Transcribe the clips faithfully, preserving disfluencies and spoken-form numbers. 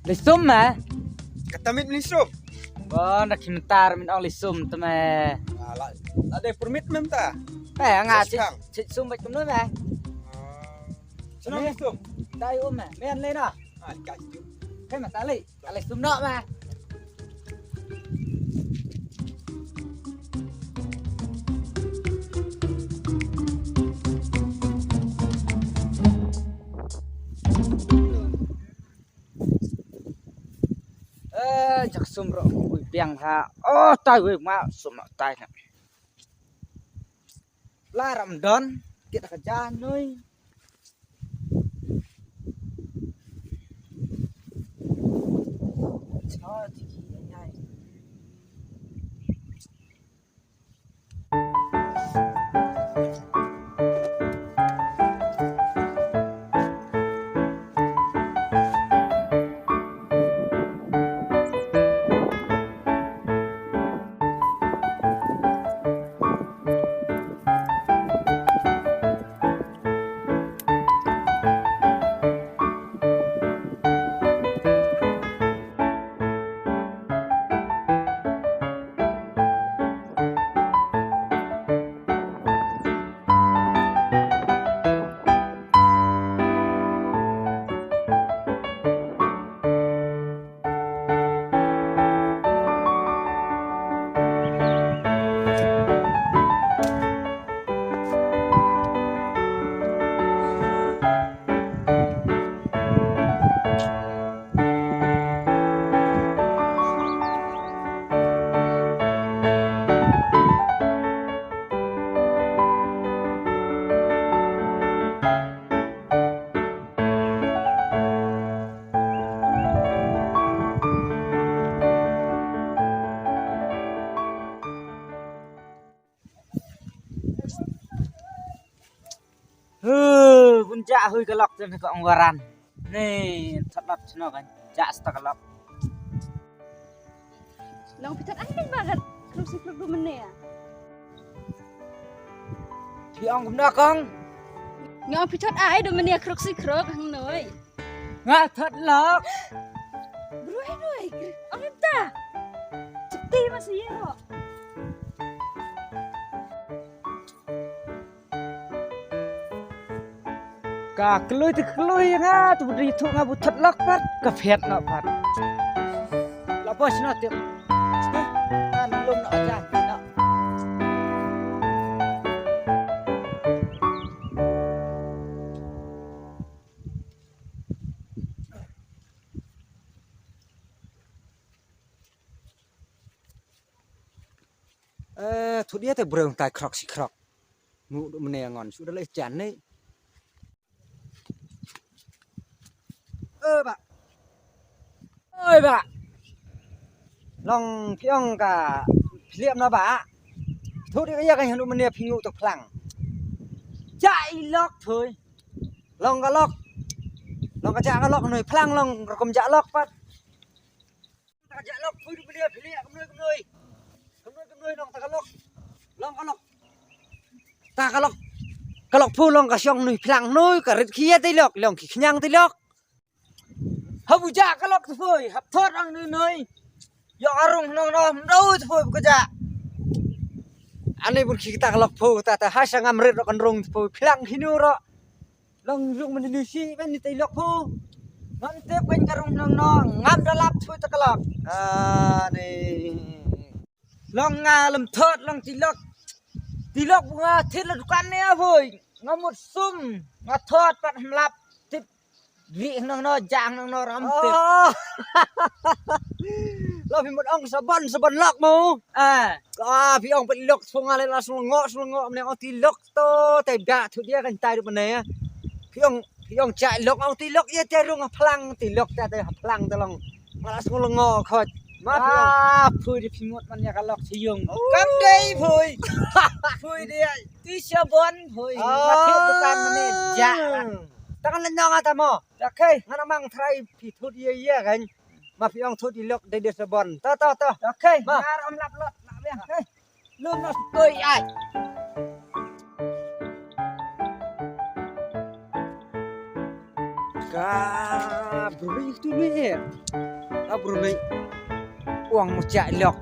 Lei sum ma? Kata mit lei sum. Ba na ki mynta mynta ong lei sum te ma. Ah, la, la dei permit mynta. Te nga cit, cit sum bad kumno ma? Ah. Sum lei sum. Dei um ma. Men lei na. Ah, ka cit. Kai ma ta lei. Ka lei sum no ma. Eh, jak sum ro, ui biang ha. Oh, tai ui ma sum no tai na. La ram don, kit ka ja noi. Cha ti ki ai. Huh, bun ja hui ka lok jan ka ong waran. Ni, thot lap chno kan. Ja sta ka lok. Long phi thot ai ba gat kruk si kruk du mene ya. Phi ong kumno kong? Nga ong phi thot ai du mene kruk si kruk hang noi. Nga thot lok. Broi noi. Ong ta. Chepti ma si ye ro. Ka kloi te kloi nga tu bri tu nga bu thot lok pat ka phet lok pat. La pos na te. Kan lum na ja na. Eh, thut ïa te breng tai krok si krok. Mu du mene ngon su da leh jan ni. Eh, ba. Oi, ba. Long phi ong ka phi liam na ba. Thut ïa ka ïa ka hanu mene phi ngu tok phlang. Ja i lok thoi. Long ka lok. Long ka ja ka lok noi phlang long rukom ja lok pat. Ta ka ja lok phui du plie plie kumnoi kumnoi. Kumnoi kumnoi nong ta ka lok. Long ka lok. Ta ka lok. Ka lok phu long ka shong nui phlang nui ka rit khie ti lok long ki khñiang ti lok. Hap u ja ka lok tu phui hap thot ang nui nui. Yok arung nong nong dau tu phui ka ja. Ani bun ki ta ka lok phu ta ta ha sha ngam rit ro kan rung tu phui phlang hinu ro. Long rung man ni si ban ni tai lok phu. Ngam tep kan ka rung nong nong ngam da lap thui ta ka lok. Ah ni. Long nga lem thot long ti lok. Ti lok bu nga thit la dukan ne a phui. Nga mut sum nga thot pat ham lap. Tip ri nong no jang nong no ram tip. Oh. Lo phi mut ong sabon sabon lok mo. Ah. Ah, phi ong phi lok sung ale la sung ngo sung ngo mne ong ti lok to te ba thu dia kan tai rup ne. Phi ong phi ong cha lok ong ti lok ye te rung phlang ti lok te te phlang te long. Ma la sung ngo khot. Ma phi ong. Ah, phui di phi mut man ya ka lok si yung. Oh. Kam dei phui. Phui di ti sabon phui. Ma ti dukan mane ja. Ta kan le nyong ata mo. Okay. Ngan mang trai phi thut ye ye kan. Ma phi ong thut i lok dei dei sabon. To to to. Okay. Ma. Ngar om lap lot lap ya. Okay. Lum na stoi ai. Ka brulei tu ni. Ka brulei. Uang mu chak lok.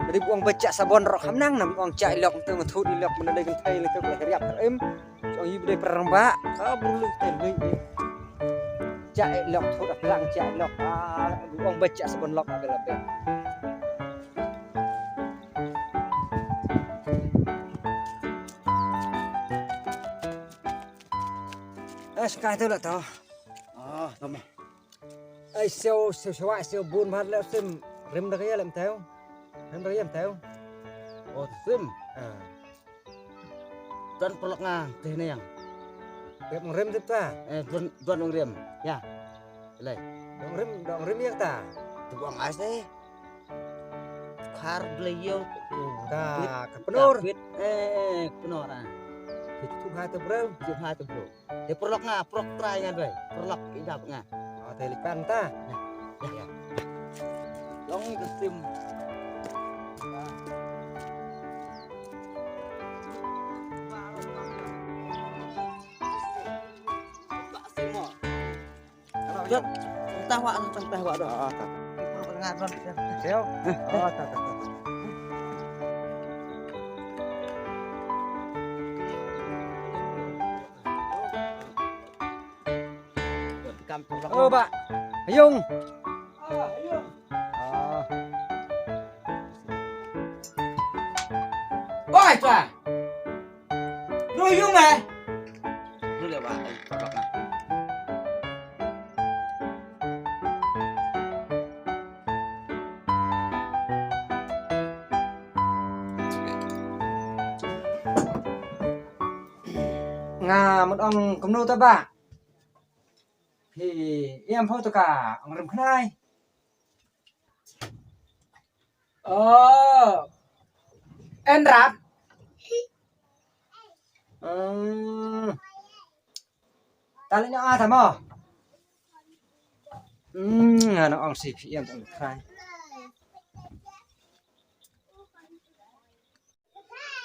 Jadi uang ba chak sabon rok ham nang nam uang chak lok tu ngatut lok mana dei kan thai lok tu heriap em. Uang yu dei perang ba. Ka brulei tu ni. Chak lok tu dah pelang chak lok. Ah, uang ba chak sabon lok abel abel. Eh, sekai tu lah tau. Ah, nama. Ai sio sio sio sio bun bad le sim rim da kaya lem tau. Rim da kaya lem tau. Oh, sim. Ah. Don pelok nga teh ne yang. Pep rim tip ta. Eh, don don rim. Ya. Lai. Dong rim dong rim ya ta. Tu bang as eh. Khar blei yo. Ka ka penor. Bit eh penor ah. Itu ha tu bro. Itu ha tu bro. Te perlok nga, perlok trai nga doi. Perlok idap nga. Oh, te lipan ta. Ya. Ya. Long ke sim. Jot, entah wak, entah wak dah. Ah, tak. Perlok nga dah. Siap. Ah, tak, tak, tak. Oh, Pak. Ayung. Ah. Oi, tuan. Ruyung eh. Dulu ya, Pak. Nga mut ong kumno ta ba. Phi ïam pho to ka ong rem khnai. Oh. En rat. Hmm. Ta le na ta mo. Hmm, nga na ong si phi ïam to ong khnai.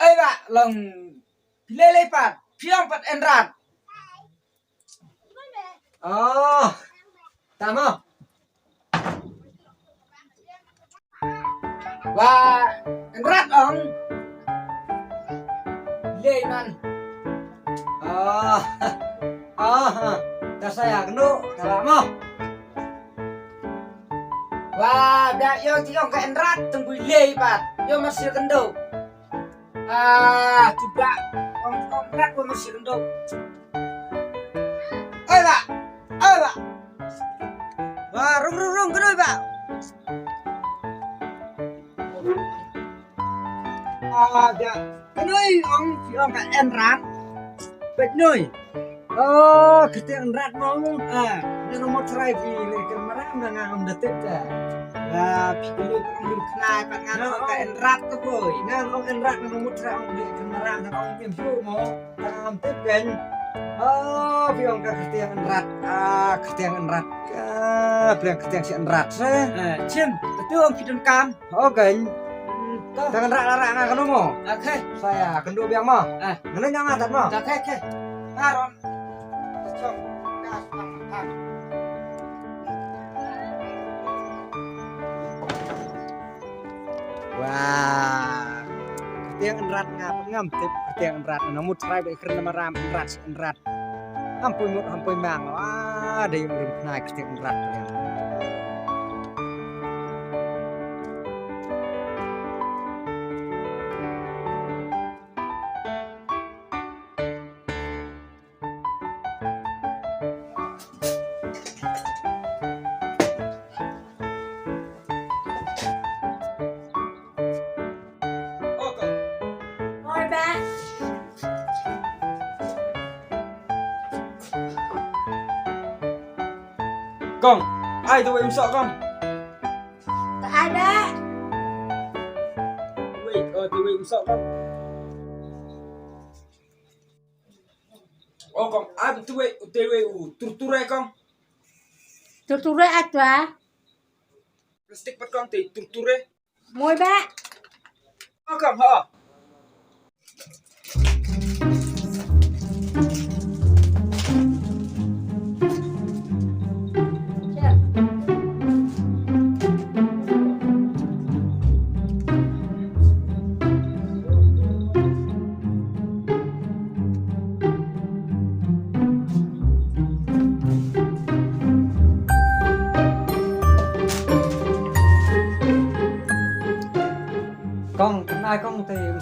Ai ba long phi le le pat phi ong pat en rat. Oh. Ta mo. Wa en rat ong. Le man. Oh. Oh. Ta sa ya kno ta mo. Wa da yo ti ong ka en rat tung bui le pat. Yo masih kendo. Ah, cuba. Ong ong rat ko masih kendo. Oi, Pak. Oi, Pak. Wah, rung, rung, rung, kenoi, Pak. Ah, ja. Kenoi, ong, si ong ka en rat. Pet noi. Oh, kete en rat mo. Ah, na no mo try phi le ken maram na nga ong da tip ka. Ah, phi kene ko ong khnai pat nga ong ka en rat ko boy. Nga ong en rat na no mo try ong le ken maram na ong phi mo. Am tip kan. Oh, phi ong ka kyrteng en rat. Ah, kyrteng en rat. Ah, phi ong kyrteng si en rat se. Eh, chin, betul ong phi donkam. Oh, kan. Ka en rat la rat nga kano mo. Okay. Saya kendu biang mo. Ah. Ngene nyang atat mo. Okay, okay. Aron. Kacang. Kas pang. Wah. Kyrteng en rat nga pengam tip kyrteng en rat na mut trai ba kren maram en rat en rat. Ampui mut ampui mang. Wah, dei rim khnai kyrteng en rat. Oi, ba. Kong, ai tu wei um sok kong. Ka ai ba. Wei, oh tu wei um sok kong. Oh kong, ai tu wei, tu wei u tur tur ai kong. Tur tur ai tu ah. Plastik pat kong te tur tur ai. Moi ba. Akam ha.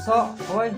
To, oi.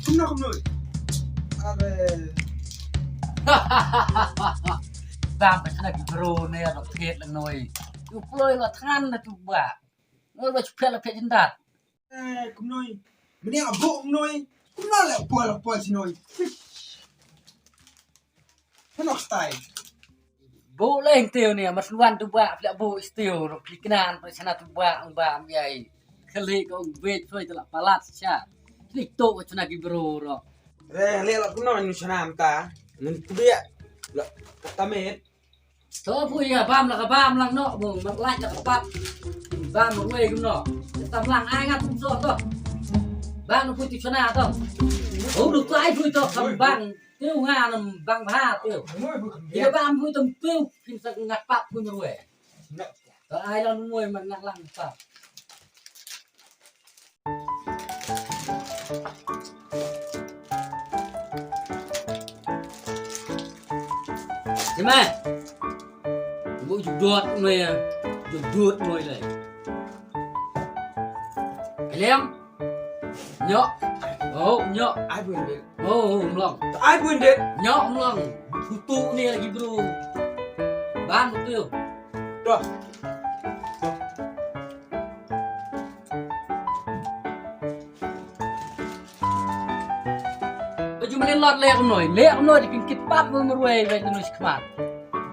Kumno kumno? Are. Bang ka chna ki bro ne, ano thied lang noi. Tu ploi la than na tu ba. Noi ba chupel la phet jindat. Eh, kumno? Mene abu kumno? Kumno le pol pol si noi. Hanok style. Buh leh tiew ne, mat luan tu ba, pla buh tiew, ro kliknan, pre sana tu ba, ang ba, ang yai. Kali ko bej, soi tu la palat sha. Klik tu ko chuna ki bro ro. Re, le la kuno nu chana mta. Nun kubia. La, tamet. To pui ya, bam la ka bam lang no, bung, mat laj la ka pat. Bam ma wei kumno. Tam lang ai ngat tum so to. Bam no pui tu chana to. Oh, lu tu ai pui to, kam bang. Tiew nga nam bang bha tiew. Ïa bam pui tam tiew, phin sa ngat pap pui ngan wei. To ai long mui man ngat lang pap. Sima. Mu judot mui, judot mui lai. Kaliang. Nyok. Oh, nyok. Ai bun dit. Oh, mlong. Ai bun dit. Nyok mlong. Tutu ni lagi bro. Bang tu. Doh. Baju mane lot leh kumnoi. Leh kumnoi di pingkit. Pap mo marwei bai tanu shikmat.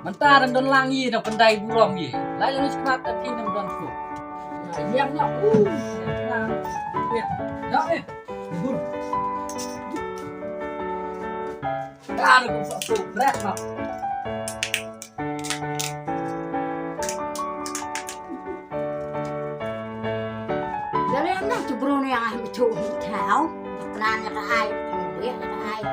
Mynta dang don lang yi dang pyndai burom yi. Lai tanu shikmat ta phi nam don suk. Yang nak u. Dah eh. Bun. Dah ada gum suk bret nak. Jadi anak tu bro ni yang ah betul tahu. Kenal nak ai, dia nak ai.